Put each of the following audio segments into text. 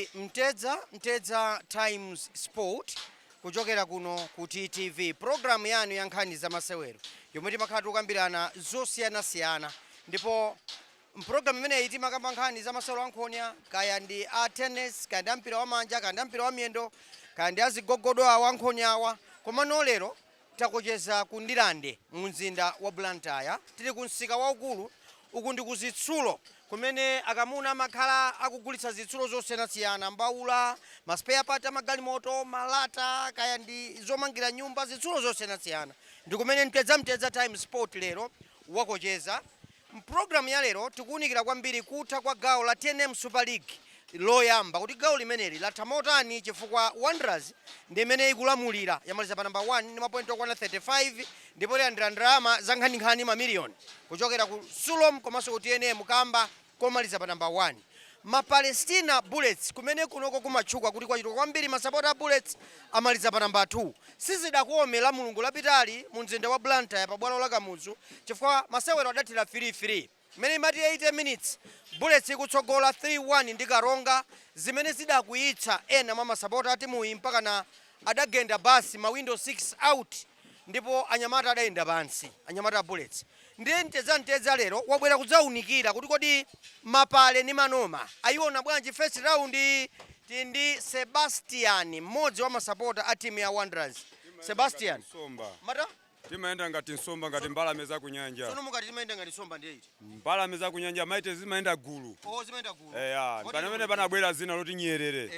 Ndi Mtedza, Mtedza Times Sport, kuchokera kuno ku TTV, programu yanu ya nkhani za masewero yomwe timakhala tikukambirana zosiyanasiyana. Ndipo mpulogalamu imeneyi timakamba nkhani za masewero ankhonya, kaya ndi a tennis, kaya ndi ampira wa manja, kaya ndi ampira wa miyendo, kaya ndi azigogodo awa ankhonya awa. Komano lero takucheza ku Ndirande mu mzinda wa Blantyre. Tili ku msika waukulu uku, ndi kuzitsulo kumene akamuna amakhala akugulitsa zitsulo zosiyanasiyana, mbawula, ma spare part amagalimoto, malata, kaya ndi zomangira nyumba, zitsulo zosiyanasiyana. Ndi kumene Mtedza, Mtedza Times Sport lero wakocheza. Mpulogalamu ya lero tikuwunikira kwambiri kutha kwa gawo la TNM Super League loyamba, kuti gawo limeneli latha motani, chifukwa Wanderers ndi imene ikulamulira, yamaliza pa namba 1 ndi mapointi okwana 35, ndipo ilandira ndalama za nkhaninkhani, mamiliyoni, kuchokera ku Sulom komanso ku TNM kamba komaliza pa namba 1. Ma Palestina Bullets, kumene kunoko kumatchuka kuti kwachituka kwambiri masapota a Bullets, amaliza pa namba 2. Sizidakome la Mulungu lapitali mu mzinda wa Blantyre pa bwalo la Kamuzu, chifukwa masewero adathira 3-3 mmene imati 80 minutes Bullets ikutsogola 3-1 ndi Karonga, zimene zidakwiyitsa ena mwa masapota a timuyi mpaka na adagenda basi ma window 6 out, ndipo anyamata adayenda pansi, anyamata a Bullets. Ndiye Mtedza, Mtedza lero wabwera kudzawunikira kuti kodi Mapale ndi Manoma ayiona bwanji first round? Tili ndi Sebastian, mmodzi wa masapota a timu ya Wanderers. Sebastian. Nsomba. Mata. Timayenda ngati nsomba, ngati mbalame za kunyanja. Tsono mukati timayenda ngati nsomba, ndiye iti? Mbalame za kunyanja maite zimayenda gulu. O, zimayenda gulu. Eya. Kodi Pamene panabwera zina loti nyerere.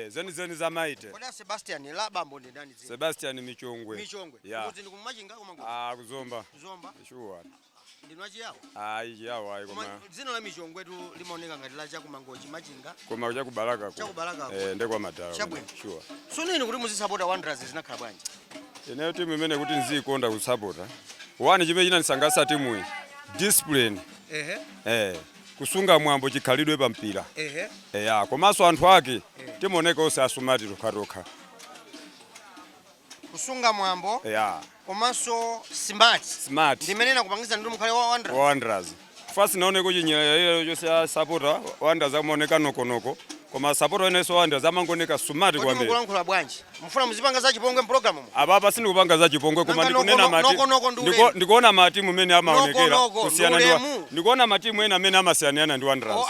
Zenizeni za maite. Kodi a Sebastian, la bambo ndi ndani dzina? Sebastian Michongwe. Michongwe. Ya. Kuti ndi kumachinga, kumango? Ah, kuzomba. Kuzomba. Sure. Ndinu achiyawo? Ayi, chiyawo ayi, koma koma dzina la Michongwetu limaoneka ngati la chakumangochi, Machinga. Koma chakubalaka. Chakubalakako. Eh, ndekwa madala. Chabwino. Sure. Tsono inu kuti muzisapota Wanderers zinakhala bwanji? Ineyo timu imene kuti nziyikonda kusapota, one, chimene chinandisangalatsa timuyi, discipline. Kusunga mwambo, chikhalidwe pa mpira. Eya, komanso anthu ake timaoneka onse a smart tokhatokha. Kusunga mwambo komanso smart. Smart. Ndimene nakupangiza ndi mukhale wa Wanderers. Wanderers first naoneko chinyerere chonse a supporter Wanderers amaoneka nokonoko, koma supporter enenso Wanderers amangoneka smart Kodi kwambiri. Mukulankhula bwanji? Mufuna muzipanga za chipongwe mpulogalamu? Apapa sindikupanga za chipongwe, koma Nanga ndikunena mati nokonoko ndi ulemu. Ndikuona matimu amene amaonekera Nokonoko kusiyana ndi ndi ulemu. Ndikuona matimu ena amene amasiyanirana ndi Wanderers. Oh,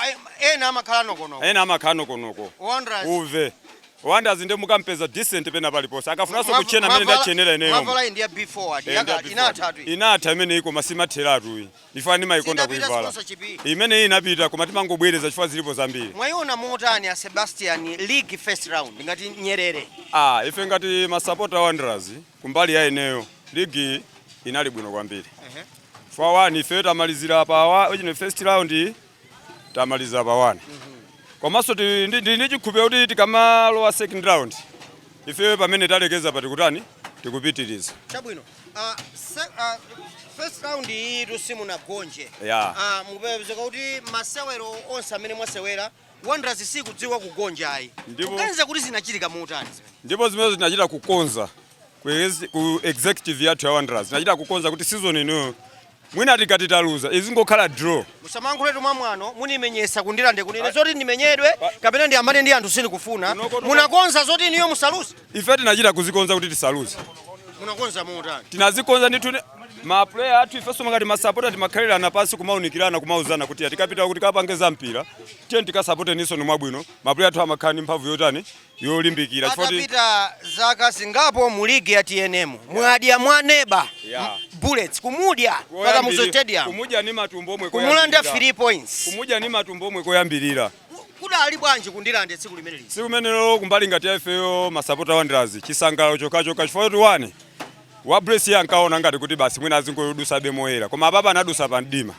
ena amakhala nokonoko. Ena amakhala nokonoko. Wanderers. Uve Wanderers ndi mukampeza decent pena paliponse, akafunanso kuchena amene ndachenera ineyo. Mwavala iyi ndiya Be Forward. Inatha tu. Inatha imene iko, masimatheratu iyi, ifa ndimayikonda Sinapita. kuivala. Sponsorship. Imene iyi inapita, koma timangobwereza chifukwa zilipo zambiri. Mwayiona motani a Sebastian league first round ngati nyerere? Ah, ife ngati masapota Wanderers, kumbali ya ineyo ligi inali bwino kwambiri. For one, ife tamalizira pa chine first round tamalizira pa 1, komanso ndi chikhulupiriro kuti tikamalowa second round, ife pamene talekeza pa tikutani, tikupitiriza. Chabwino. First round iyi simunagonje. Ya. Mupezeka kuti masewero onse amene mwasewera, Wanderers sikudziwa kugonja ayi. Kuganiza kuti zinachitika motani zimene? Ndipo zimene zinachita kukonza ku executive yathu ya Wanderers, zinachita kukonza kuti season inoyo mwina tikati taluza, izingokhala draw. Musamankhuletu mwamwano, munimenyesa kundilande kunene zoti ndimenyedwe kapena ndiyambane ndi anthu sindikufuna. Munakonza zoti iniyo musaluze? Ife tinachita kuzikonza kuti tisaluze. Munakonza motani? Tinazikonza ndithu ma player athu, ifenso ngati masapota timakhalirana pansi, kumaunikirana, kumauzana kuti tikapita kuti kapange za mpira, tiye tikasapote niso mwabwino. Ma player athu amakhala ndi mphamvu yotani, yolimbikira, chifukwa Patapita zaka zingapo mu ligi ya TNM mwadya mwaneba Bullets, kumudya paka mu Stadium. Kumudya ni matumbo omwe kumulanda koyambirira. 3 points. Kumudya ni matumbo omwe koyambirira. Kudali bwanji kundilande tsiku limene lili? Tsiku limenelo, kumbali ngati ifeyo masapota Wanderers, chisangalalo chokachoka, chifukwa kuti one wa Bullets ankaona ngati kuti basi mwina azingodusabe moyera, koma apapa anadusa pa mdima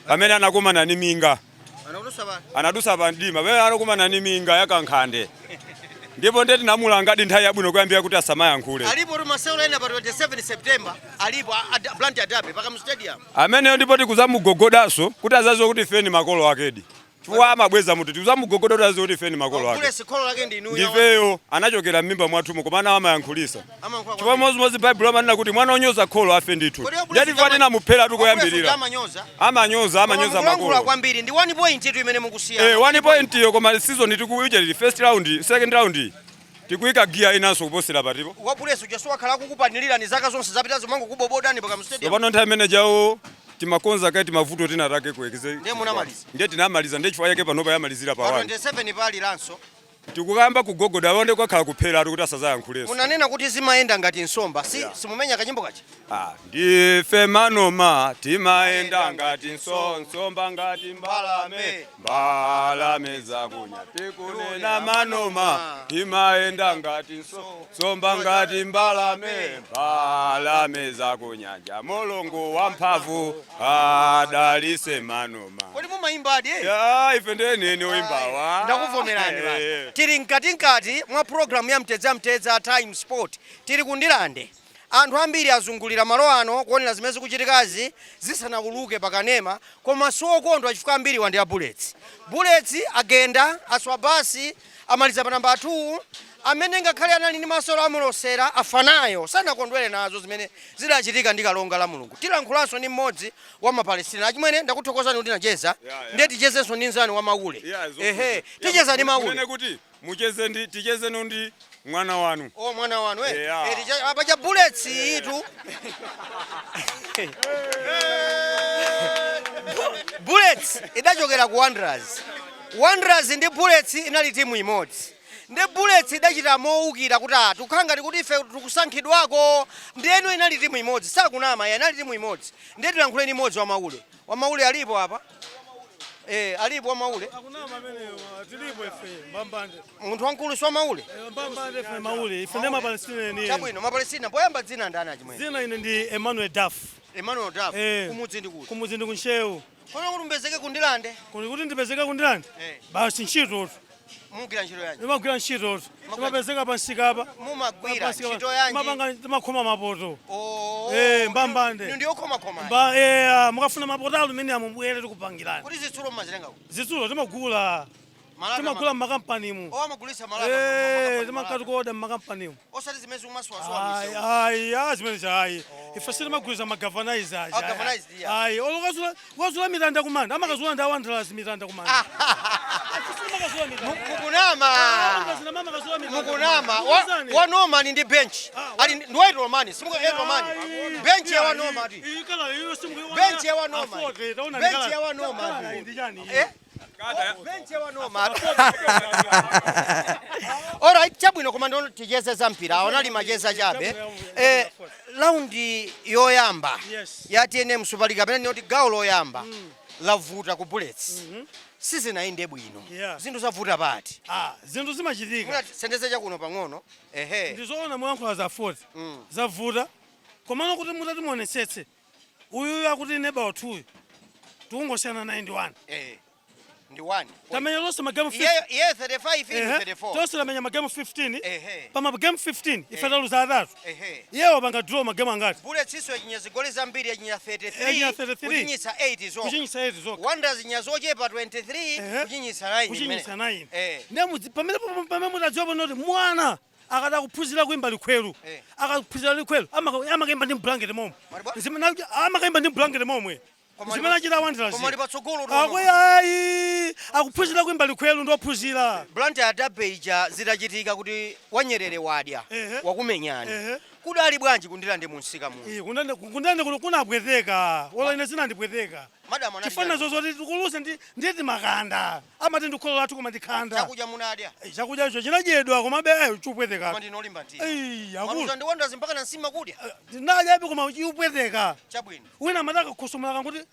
pamene anakumana ni minga. Anakudusa pa Anadusa pa mdima pamene anakumana ni minga yakankhande, ndipo ndiye tinamulangadi nthawi yabwino kuyambira kuti asamayankhule. Alipo tu masewero ena pa 27 September, alipo Blantyre derby paka mu Stadium. Ameneyo ndipo tikuzamugogodanso kuti azaziwe kuti ifeni makolo akedi. Chifukwa amabweza mutu, tizamugogoda kuti aziwe kuti ife ni makolo ake. Bullets kholo lake ndi inuyo. Ndifeyo, anachokera m'mimba mwathumo, koma ana amayankhulisa. Amayankhula. Chifukwa mozimozi Baibulo amanena kuti mwana onyoza kholo afe ndithu. Kodi wa Bullets Ndiyati tinamuphera tukoyambirira. amanyoza? Amanyoza, amanyoza Mukulankhula makolo. kwambiri. Ndi 1 point itu imene mukusiyana. Eh, 1 point iyo, koma season tikuyucha first round, second round tikuyika giya inanso kuposera patipo. Wa Bullets uja siwakhala kukupanilirani zaka zonse zapitazo, mangokubobodani paka mu stadium? Tsopano nthawi imene jawo timakonza kai timavuto tinatake kuekeze. Ndiye munamaliza. Ndiye tinamaliza, ndiye chifukwa chake panopa yamalizira pa Pa 1. 27 paliranso. Tikukayamba kugogoda wonde kwakhala kupheratu kuti asazayankhulenso. Munanena kuti zimayenda ngati nsomba, si simumenya kanyimbo kacha? Ah, ndife manoma, timayenda ngati nsomba, ngati mbalame, mbalame zakunya. Tikunena manoma, timayenda ngati nsomba, ngati mbalame, mbalame zakunyanja. Mulungu wamphamvu adalise manoma. Kodi mumayimbadi, eh? Ya, ife ndenene oyimbawa. Ndakuvomerani basi. Tili mkatikati mwa programu ya Mtedza Mtedza Time Sport. Tili kundilande. Anthu ambiri azungulira malo ano kuonera zimene zikuchitikazi zisanawuluke pakanema, koma siokondwa chifukwa ambiri wandi a Bullets. Bullets agenda, aswa basi, amaliza pa namba 2. Amene ngakhale anali ndi masolo amulosera afanayo sanakondwere nazo zimene zidachitika ndi kalonga la Mulungu. Tilankhulanso ndi mmodzi wa Mapalestina. Achimwene, ndakuthokozani kuti nacheza. Yeah. Ndiye tichezenso ndi nzani wa Maule. Yeah, Ehe, ticheza ndi Maule. Munene kuti mucheze ndi, tichezeno ndi mwana wanu. O, mwana wanu, eh? Yeah. Eh, apa cha Bullets itu. Bullets idachokera ku Wanderers. Wanderers ndi Bullets inali timu imodzi. Ndi Bullets idachita mowukira kuti ah, tikukhala ngati kuti ife tikusankhidwako. Ndiyeno inali timu imodzi, sakunama ya, inali timu imodzi. Ndiye tilankhuleni imodzi wa Maule. Wa Maule alipo apa? Eh, alipo wa Maule? Akunama ameneyo, tilipo ife mbambande. Munthu wamkulu si wa Maule? Mbambande, ife Maule, ife ndi Mapalestina eni. Chabwino, Mapalestina. Poyamba dzina ndani, achimwene? Dzina ine ndi Emmanuel Duff. Emmanuel Duff. Eh. Kumudzi ndi kuti? Kumudzi ndi kunchewu. Kono kuti mbezeke kundilande? Kuti ndipezeke kundilande? Eh. Basi, ntchitotu. Mugwira ntchito yanji? Timagwira ntchitotu, timapezeka pansikapa. Mumagwira ntchito yanji? Timapanga, timakhoma mapoto. Oh. Eh, mbambande. Inu ndiyokhomakhoma. Mba eh, mukafuna mapoto aluminium mubwere, tikupangirani. Kuti zitsulo mmazitenga kuti? Zitsulo timagula. Malata? Timagula mmakampanimu. O, amagulitsa malata? Eh, timakatikoda mmakampanimu. Osati zimene zikumaswaswa? Ayi, ayi, ayi, zimene ayi. Ife sitimagulitsa ma galvanized aja. Ah, galvanized, yeah. Ayi, olo ukazula mitanda kumanda, amakazula ndi a Wanderers mitanda kumanda. Simakazula mitanda. Mukunama. Wanderers na mama kazula mitanda. Mukunama. Mukunama. Wa Noma ndi bench. Ah, Ali ndi wa Romani, simuka Romani. Bench ya wa Noma ati. Bench ya wa Noma. Bench ya wa Noma. Eh, bench ya wa Noma. Alright, chabwino, koma ndo ticheze za mpira. Aonali macheza chabe. Eh, round yoyamba ya TNM Super League, amene ndinoti gawo loyamba lavuta ku Bullets, sizinayende bwino. Zinthu zavuta pati? Ah, zinthu zimachitika. Muna sendeze chakuno pang'ono, ehe. Ndizoona muyankhula za 40. Zavuta. Komano kuti mutati muonetsetse, uyuyu akuti neba wathuyu, tikungosiyana 91. Eh, ndi 1. Tamenya lonse magemu 15. Iye 35, inu Ehe, 34. tonse tamenya magemu 15. Ehe. Pa magemu 15 ife taluza atatu. Ehe. Iye wapanga draw magemu angati? Bullets iso yachinya zigoli zambiri, yachinya 33. Yachinya 33. Kuchinyitsa 8 zokha. Kuchinyitsa 8 zokha. Wanderers inya zochepa, 23. Kuchinyitsa 9. Kuchinyitsa 9. Eh. Ndiye pamene pamene mutadziwa pano kuti mwana akada kuphunzira kuimba likhweru, akaphunzira likhweru amakayimba ndi mbulangeti momwe. Mwati bwa? Amakayimba ndi mbulangeti momwe. Koma Zimene achita Wanderers. Koma ali patsogolo. Akwe ayi, akuphunzira kuimba likhweru, ndophunzira. Blantyre derby ija zitachitika kuti wanyerere wadya, wakumenyani, kudali bwanji kundilande munsika muno? Ii, kundande kuno kunapweteka, wala ine sinandipweteka. Madamu anati Chifana chani? zozoti tikuluse nditi makanda amati ndikholo lathu koma ndikhanda. Chakudya munadya? Eh, chakudya icho chinadyedwa, komabe chupweteka. Koma ndinolimba mtima. Ei, akulu. Maluza ndi Wanderers mpaka na nsima kudya? Ndinadyabe koma chupweteka. Chabwino. Wina amati akakhosomera kankuti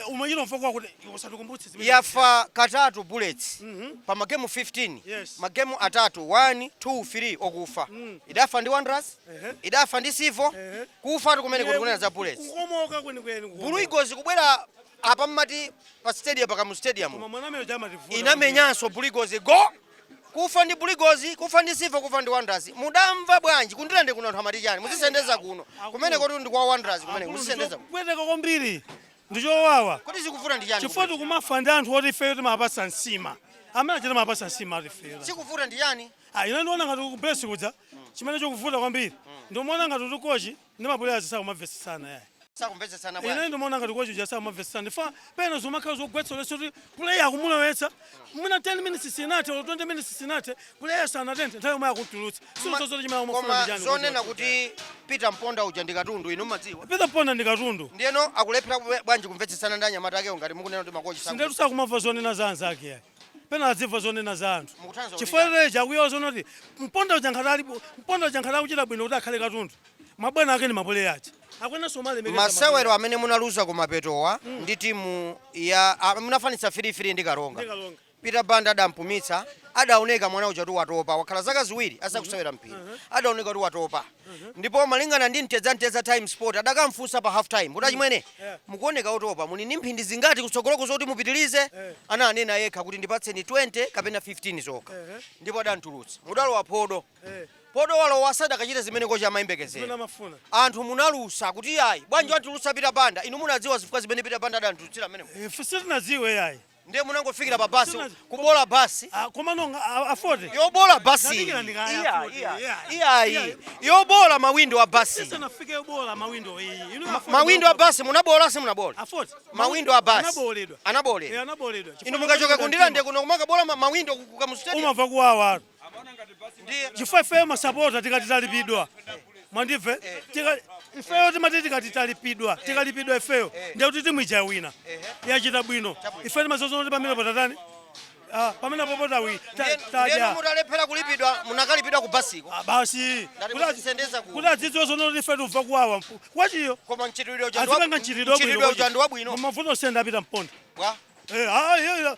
umachita mfoko kuti usatikumbutse zimene. Yafa katatu Bullets pa magemu 15. Magemu atatu, 1, 2, 3, okufa. Idafa ndi Wanderers, idafa ndi Civo. Kufa kumene kuti kunena za Bullets. Kukomoka kwenikweni, kukomoka. Blue Eagles kubwera apa mmati pa stadium, paka mu stadium. Koma mwana amene chamativuta. Inamenyanso Blue Eagles go, kufa ndi Blue Eagles, kufa ndi Civo, kufa ndi Wanderers. Mudamva bwanji kundilande kuno? Anthu amati chani? Muzisendeza kuno kumene kuti ndi kwa Wanderers kumene, muzisendeza kuno. Kupweteka kwambiri. Ndichowawa. Kodi zikuvuta ndi chani? Chifukwa tikumafa ndi anthu oti ifeyo timapasa nsima, amene achita timapasa nsima ati ifeyo. Chikuvuta ndi chani? Ah, ine ndiona ngati ku Bullets kudza chimene chikuvuta kwambiri, ndimaona ngati kuti coach ndi ma players sakumamvetsesana yayi. Sakumvetsesana Ine bwanji? ndimaona ngati coach uja sakumamvetsesana ndifa pena zomakhala zogwetsa leso kuti player akumulowetsa mwina 10 minutes sinathe or 20 minutes sinathe, player sanatenthe, nthawi yomwe akutulutsa sinzozoti chimene amafuna Koma ndi chani. zonena kuti Peter Mponda uja ndi katundu, inu madziwa? Peter Mponda ndi katundu. Ndiyeno akulephera bwanji kumvetsesana ndi anyamata akewo ngati mukunena kuti makochi Sindetu sakumamva zonena za anzake yayi, pena adzimva zonena za anthu. Mukuthandiza kuti Chifukwa leja akuyiwa zonoti Mponda uja nkhati alipo, Mponda uja nkhati akuchita bwino kuti akhale katundu, mabwana ake ndi ma player aja akwenaso malemekeza. Masewero amene munaluza kumapetowa ndi timu ya munafanitsa 3-3 ndi Karonga. Ndi Karonga. Peter Banda adampumitsa, adaoneka mwana uja kuti watopa, wakhala zaka 2 asakusewera mpira, adaoneka kuti watopa. Ndipo malingana ndi Mtedza Mtedza Time Sport, adakamfunsa pa half time kuti, "Achimwene, mukuoneka otopa, muli ndi mphindi zingati kutsogoloko zoti mupitilize?" Ananena yekha kuti, "Ndipatseni 20 kapena 15 zokha." Ndipo adamtulutsa, mudalowa Phodo. Phodo walowa, sadakachita zimene kochi Zimene amayembekezera. Amafuna. Anthu munalusa kuti ayi, bwanji watulutsa Peter Banda? Inu munadziwa zifukwa zimene Peter Banda adamtulutsira amenemo? Ife sitinadziwe yayi. Ndiye munangofikira pa basi kubola basi. Ah, koma nonga afote Yobola basi. Ndadikira ndikaya Iya, afote, iya. iya. Iyayi, Iya. yobola mawindo a basi. Sisanafike yobola mawindo iyi. Inu afote Mawindo a basi munabola, simunabola? Afote. Mawindo a basi. Anaboledwa. Anaboledwa. Eh, anaboledwa. Inu mungachoke kundilande kuno kumakabola mawindo ku stadium? Umamva kuwawa. Ndiye Chifukwa ifeyo masapota tikati talipidwa, mwandibve? Ifeyo timati tikati talipidwa, tikalipidwa ifeyo ndiye kuti timu ija wina yachita bwino, ife timazozona kuti pamene potatani, pamene popo tawi Ndiyenu tadya. Mutalephera kulipidwa, munakalipidwa ku basiko? Ah, basi. Ndati muzisendeza kuno. Kuti adzidziwe zono kuti ife tumva kuwawa kwachiyo. Koma mchitidwe uja Azipanga mchitidwe. Mchitidwe uja ndi wabwino? Mavuto osenda apita Mponda. Bwa? Eh, ah, eh,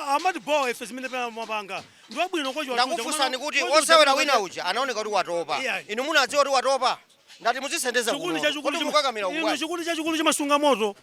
amati bowa ife zimene pena mapanga ndi wabwino kochi wathu uja. Ndakufunsani kuti Kochi uja osewera wina uja anaoneka kuti watopa. Iya. Inu munadziwa kuti watopa? Ndati muzisendeza Chikundi kuno. chachikulu Kuti mukakamira inu ukubwanji? chikundi chachikulu chimasunga moto,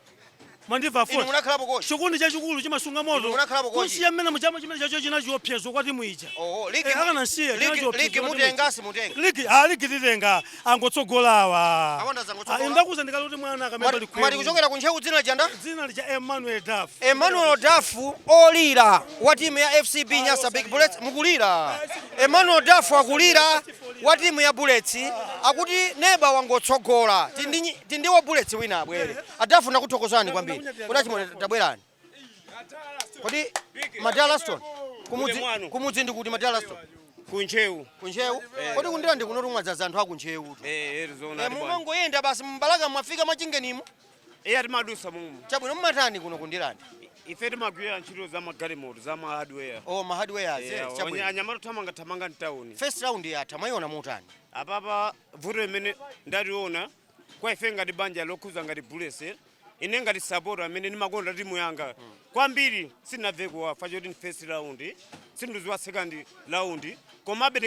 mwandimva? Inu Afoti munakhalapo kochi? Chikundi chachikulu chimasunga moto. Munakhalapo kochi? Kunsiya mmene muchama chimene chacho china chiopsezo kwa timu ija. Oho, ligi Eh, akanasiya china chiopsezo ligi kwa timu mutenga, ija. simutenga? Ligi, ah, ligi titenga, angotsogola awa. Awanda angotsogola? Ah, ndakuza ndikali kuti mwana akamemba Mwati mwati kuchokera ku Ntcheu, dzina chanda? Dzina lija Emmanuel Daf. Emmanuel Dafu olira wa timu ya FCB Nyasa Big Bullets. Mukulira, Emmanuel Dafu akulira wa timu ya Bullets, akuti neba wangotsogola. Tindi wa Bullets wina abwere. Adafu, ndakuthokozani kwambiri. Kuti achimwene, tabwerani. Kodi Madala Aston kumudzi? Mwanu. Kumudzi ndi kuti, Madala Aston? Kuntcheu. Kuntcheu. Kodi kundira ndi kuno tumwadzaza anthu akuntcheu tu? Eh, zona. Eh, mumangoyenda basi mbalaka mwafika mwachingenimo? Eh, timadusa mumu. Chabwino, mumatani kuno kundilandi? Ife timagwira ntchito za magalimoto, za ma hardware. Oh, ma hardware. Chabwino. Anyamata thamanga thamanga mtawuni. First round yatha, mwayiona mutani? Apapa vuto imene ndaliona kwa ife ngati banja lokhuza ngati Bullets, ine ngati supporter amene ndimakonda timu yanga kwambiri, sinabve kuwafa choti ndi first round, sindiziwa second round, komabe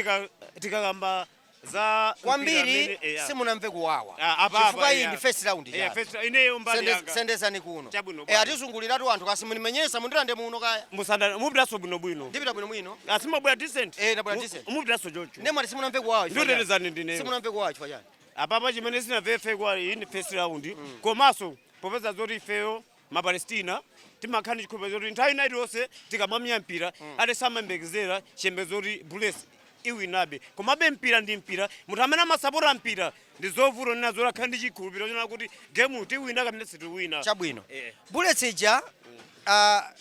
tikakamba za mpira Kwambiri simunamve kuwawa? Ah, apa, Chifukwa apa, iyi ndi first round. Eya, ineyo mbali yanga. Sendezani kuno. Chabwino, Eh, bwana. atizunguliratu anthu kasi munimenyesa mundilande muno kaya. Musanda mupitaso bwinobwino. Ndipita bwino mwino. Asimabwera decent. Eh, ndabwera decent. Mupitaso chocho. Ndiye mwati simunamve kuwawa chifukwa chani? Ndikutetezani ndineyo. Simunamve kuwawa chifukwa chani? Apapa chimene sinamvefe kwa iyi ndi first round, komanso popeza zoti ifeyo Mapalestina timakhala ndi chikhulupiriro zoti nthawi ina iliyonse tikamamenya mpira ate samayembekezera chiyembekezo zoti Bullets iwinabe, komabe mpira ndi mpira. Munthu amene amasapota mpira ndi zovuta nena zoti akhala ndi chikhulupiriro chona kuti game tiwina kapena sitiwina. Chabwino. Eh. Bullets ija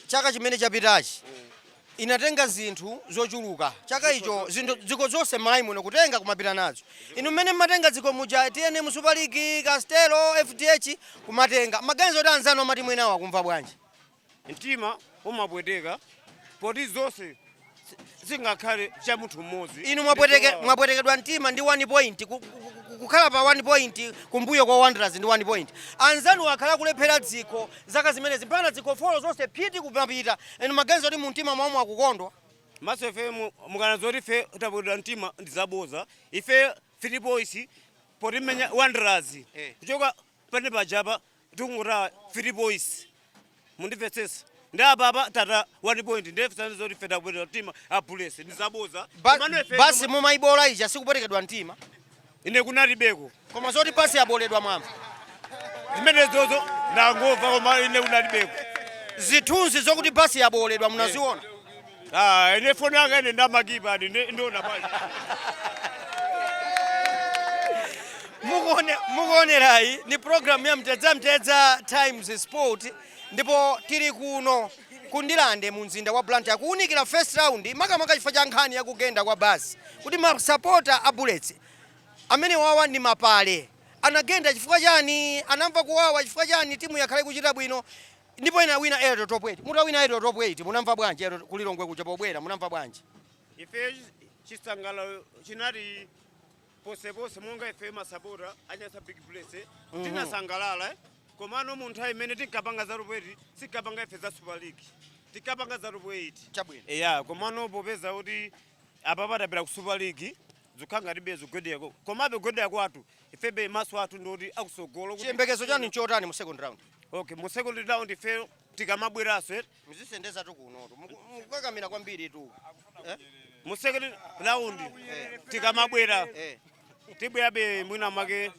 chaka chimene chapitachi inatenga zinthu zochuluka. Chaka icho zinthu dziko zonse m'Malawi muno kutenga kumapita nazo. Inu mmene mmatenga dziko muja, TNM Super League, Castel, FDH, kumatenga, maganizo kuti anzanu amati mwinawo akumva bwanji? Mtima umapweteka poti zonse singakhale cha munthu mmodzi. Inu mwapwetekedwa mtima ndi 1 point, kukhala pa 1 point kumbuyo kwa Wanderers ndi 1 point. Anzanu akhala kulephera dziko zaka zimenezi mpaka dziko four zonse phiti kumapita. Inu maganizo kuti mumtima mwawo akukondwa? Maso ife mukana zoti ife tapwetedwa mtima ndi zaboza. Ife three points potimenya Wanderers, kuchoka pane pajapa tikungota three points, mundimvetsesa? Ndi apapa tata 1 point, ndiye zoti ife tapwetedwa mtima a Bullets ndi zaboza. Komano ife Basi, mumayibola ija sikupwetekedwa mtima? Ine kunalibeko. Koma zoti basi yaboledwa mwamva? Zimene zozo Ndangomva koma ine kunalibeko. Zithunzi zokuti basi yaboledwa munaziona? Ah, ine foni yanga ine ndamakipa ndiona basi. Mukuonerayi ni program ya Mtedza Mtedza Times Sport, ndipo tili kuno kundilande mu mzinda wa Blantyre kuwunikira first round, makamaka chifukwa cha nkhani yakugenda kwa basi, kuti masapota a Bullets amene wawa ndi mapale anagenda chifukwa chani, anamva kuwawa chifukwa chani, timu yakhale kuchita bwino ndipo ina wina Airtel Top 8. Mutawina Airtel Top 8 munamva bwanji? Airtel kulilongwe kuja pobwera munamva bwanji? Ife chisangalo chinali posepose, monga ife masapota anyasa Big Bullets tinasangalala, eh. Komano mu nthawi imene tinkapanga za top 8, sinkapanga ife za Super League, tinkapanga za top 8. Eya, komano popeza kuti apa patapita ku Super League, zikhala ngatibe zigwedera, komabe kugwedera kwathu ifebe maso athu ndoti akusogolo kuti Chiyembekezo chanu nchotani mu second round? Okay, mu second round ife tikamabweraso, eh, Muzisendeza tu kunotu, mukukakamira kwambiri tu, eh? Mu second round tikamabwera, tibwerabe mwina make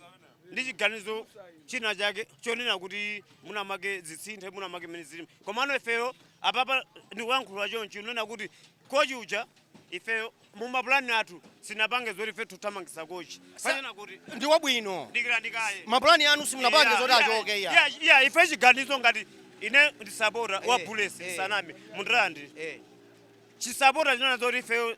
ndi chiganizo china chake chonena kuti mwina make zisinthe, mwina make mene zili. Komano ifeyo apapa ndikuyankhula chonchi unena kuti kochi uja, ifeyo mumapulani athu sinapange zoti ife tuthamangisa kochi pachena kuti Ndi wabwino. Ndikira ndikaye. Mapulani anu simunapange zoti achoke iya? Iya, ife chiganizo ngati ine ndisapota wa Bullets, saname mundilandi, chisapota chinona zoti ifeyo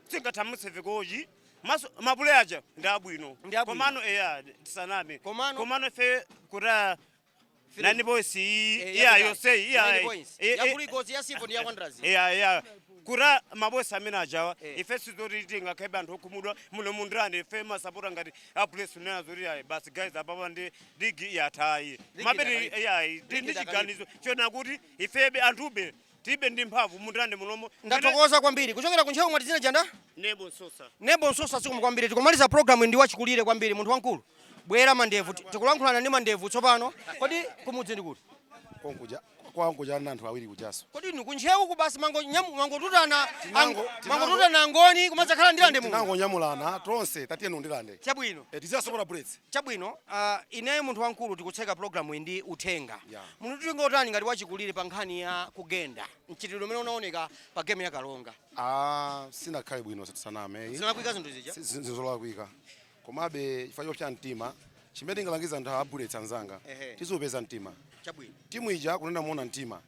singathamangise kochi. Maso mapule aja ndi abwino. Ndi abwino. Komano eya, tisaname. Komano? Komano ife kuta nine points iya Yapitayi. yonse iya. Nine points. Ya Blue ya Sivo ndi ya Wanderers. Iya, kuta mabosi amene ajawa, ife sizoti tingakhebe anthu okhumudwa muno mundilande. Ife masapota ngati a Bullets unena zoti ayi basi guys, apapa ndi ligi yathayi. Ligi Mapeti idakalipo. iya, Ligi ndi idakalipo. chiganizo chona kuti ifebe anthube tibe ndi mphamvu mundilande munomo. Ndathokoza kwambiri. Kuchokera kuntcheu mwati dzina janda? Nebo Nsosa. Nebo Nsosa, zikomo kwambiri. Tikumaliza program ndi wachikulire kwambiri, munthu wamkulu. Bwera mandevu, tikulankhulana ndi mandevu tsopano. Kodi kumudzi ndi kuti? Konkuja kwangu na anthu awiri kujaso. Kodi inu kuntcheu ku basi mango mangotutana mangotutana ngoni kumadzakhala ndilande muno? Tinangonyamulana tonse, tatiye ndilande. Chabwino. Eh, tiziyasopota Bullets. Chabwino, ineyo munthu wamkulu tikutseka program iyi ndi uthenga. Yeah. Munthu tingotani ngati wachikulire pa nkhani ya kugenda, mchitidwe umene unaoneka pa game ya Kalonga? Ah, sinakhale bwino, tisaname. Zinalakwika zinthu zija? Zolakwika, komabe chifukwa chopsa mtima, chimene ndingalangiza anthu a Bullets anzanga, tiziupeza mtima. Timu ija kunena muona mtima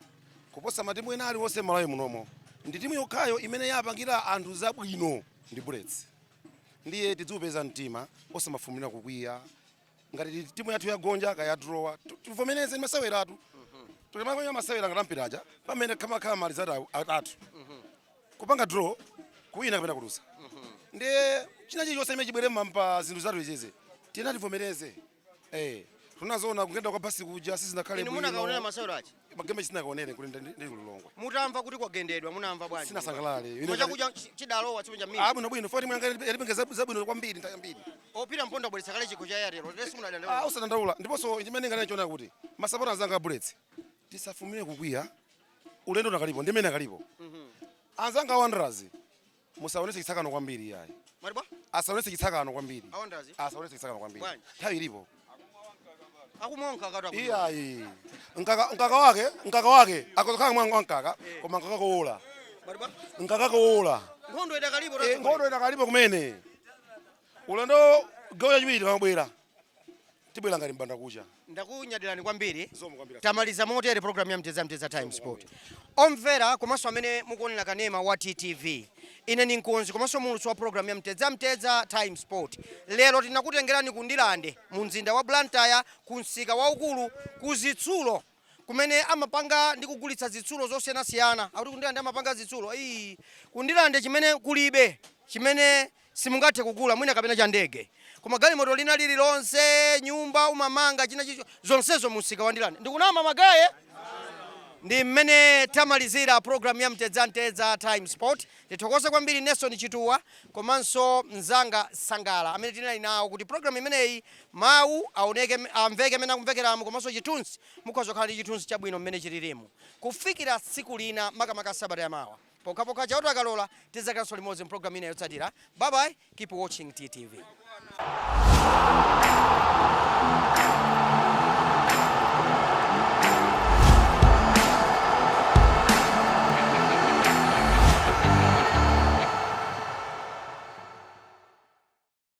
kuposa matimu ena aliwonse Malawi munomo, ndi timu yokhayo imene yapangira anthu zabwino ndi Bullets. Ndiye tidziupeza mtima, osamafumira kukwiya. Ngati timu yathu yagonja kaya drawa, tivomereze, ndi maseweratu. Tikamanya masewera ngati mpiraja, pamene kamakhala malizati atatu, kupanga draw, kuwina kapena kulusa. Ndiye china chilichonse chimene chibwere pa zinthu zathu izizi, tiyena tivomereze. Eh, tunazoona kugenda kwa basi kuja sizinakhale. Inu munakaonera masewero achi? Magame sinakaonere kuti ndi kulilongwe. Mutamva kuti kwagendedwa munamva bwanji? Sinasangalale. Koma chakudya chidalowa chimwe cha mimi? Ah, bwino bwino, foti mwanga yalipenge zabwino kwambiri nthawi yambiri. Opita mponda bweretsa kale chikho cha Airtel lesi. Ah, Munadandaula? usadandaula. Ndiponso chimene ngati kuti masapota anzanga a Bullets, tisafumire kukwiya, ulendo unakalipo, ndimene akalipo. Anzanga a Wanderers, musaonese chitsakano kwambiri yayi. Mwati bwa? Asaonese chitsakano kwambiri. A Wanderers? Asaonese chitsakano kwambiri. Bwanji? Nthawi ilipo. Akumonka katu akumonka. Iyayi, mkaka wake akozokhala mwangu wa mkaka, koma mkaka kowola. Mwati bwa? Mkaka kowola. Nkhondo idakalipo. Eh, nkhondo idakalipo kumene. Ulendo gawo yachiwiri tikamabwera, tibwera ngati mbanda kucha. Ndakunyadirani kwambiri. Zikomo kwambiri. Tamaliza motere program ya Mtedza Mtedza Time Sport. Omvera komanso amene mukuonera kanema wa TTV, ine ni mkonzi komanso mulutsi wa program ya Mtedza Mtedza Time Sport. Lero tinakutengerani ku Ndilande mu mzinda wa Blantyre, ku msika waukulu, ku zitsulo kumene amapanga ndi kugulitsa zitsulo zosiyanasiyana. Akuti kundilande amapanga zitsulo ii, kundilande chimene kulibe chimene simungathe kugula mwina kapena cha ndege, koma galimoto lina lililonse, nyumba umamanga, china chicho, zonsezo mumsika wa Ndilande. Ndikunama magaye? Ndi mmene tamalizira program ya Mtedza Mtedza Time Sport. Tithokoze kwambiri Nelson Chituwa komanso mzanga Sangala amene tinali nawo kuti program imeneyi mawu aoneke, amveke amene akumvekeramo, komanso chithunzi mukhoza kukhala ndi chithunzi chabwino mmene chililimu. Kufikira tsiku lina, makamaka sabata yamawa, pokhapokha Chauta akalola, tidzakhalanso limodzi mpulogalamu ina yotsatira. Bye bye, keep watching TTV.